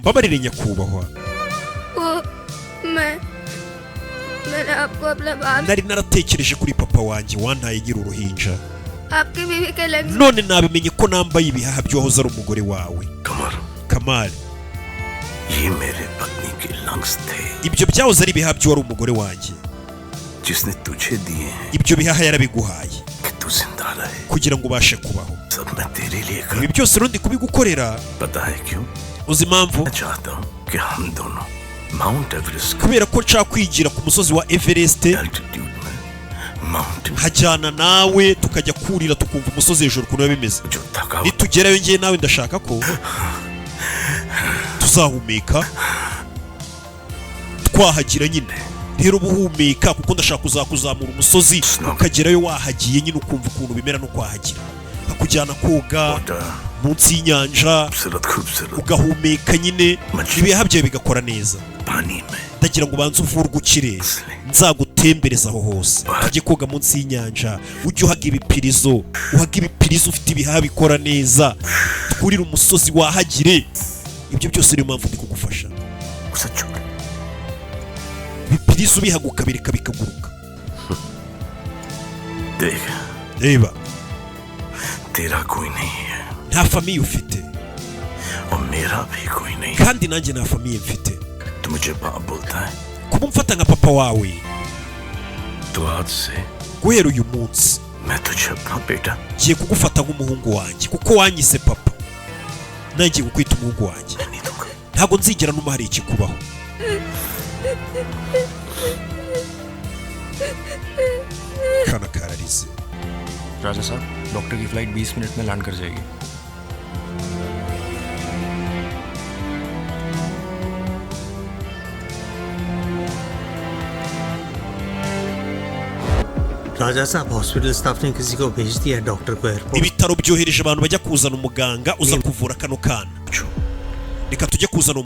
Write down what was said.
Mbabarire, nyakubahwa. वो मैं मैंने आपको अपना बाप Nari naratekereje kuri papa wanjye wantaye ngira uruhinja. आपकी बीवी के lungs None nabimenye ko nambaye ibihaha by'uwahoze ari umugore wawe. कमर Kamari, ये मेरे पत्नी के lungs थे ibyo byahoze ari ibihaha by'uwari umugore wanjye. जिसने तुझे दिए हैं Ibyo bihaha yarabiguhaye कि तू जिंदा रहे। Kugira ngo ubashe kubaho. सब मैं तेरे लिए कर Ibi byose rero ndi kubigukorera. पता है क्यों? Uzi impamvu? मैं चाहता हूँ कि हम दोनों mount Everest Kubera ko nshaka kwigira ku musozi wa Everest, altitude में mount nkajyana nawe, tukajya kurira, tukumva umusozi hejuru ukuntu biba bimeze. जो थका Nitugerayo ngewe nawe, ndashaka ko tuzahumeka twahagira nyine. Rero uba uhumeka, kuko ndashaka kuzakuzamura umusozi, ukagerayo wahagiye nyine, ukumva ukuntu bimera no kwahagira, nkakujyana koga water munsi y'inyanja, खूबसूरत खूबसूरत ugahumeka nyine, ibihaha byawe bigakora neza. पानी में Ndagira ngo ubanze uvurwe ukire, nzagutembereza aho hose, tujye koga munsi y'inyanja, ujye uhaga ibipirizo, uhaga ibipirizo ufite ibihaha bikora neza, twurire umusozi wahagire. Ibyo byose niyo mpamvu ndi kugufasha. उसे छोड़ Ibipirizo ubihaga ukabireka bikaguruka. देख, Reba, तेरा कोई नहीं है nta famille ufite और मेरा भी कोई नहीं। kandi nanjye nta famille mfite. तू मुझे बाप बोलता है Kuba umfata nka papa wawe, तो आज से guhera uyu munsi मैं तुझे अपना बेटा ngiye kugufata nk'umuhungu wanjye, kuko wanyise papa, nanjye ngiye kukwita umuhungu wanjye. नहीं दूंगा। Ntabwo nzigera numa hari ikikubaho. Kana kararize. राजा साहब, डॉक्टर की फ्लाइट 20 मिनट में लैंड कर जाएगी। राजा साहब, हॉस्पिटल स्टाफ ने किसी को भेज दिया है डॉक्टर को airport. Ibitaro byohereje abantu bajya kuzana umuganga uza kuvura kano kana. Reka tujye kuzana.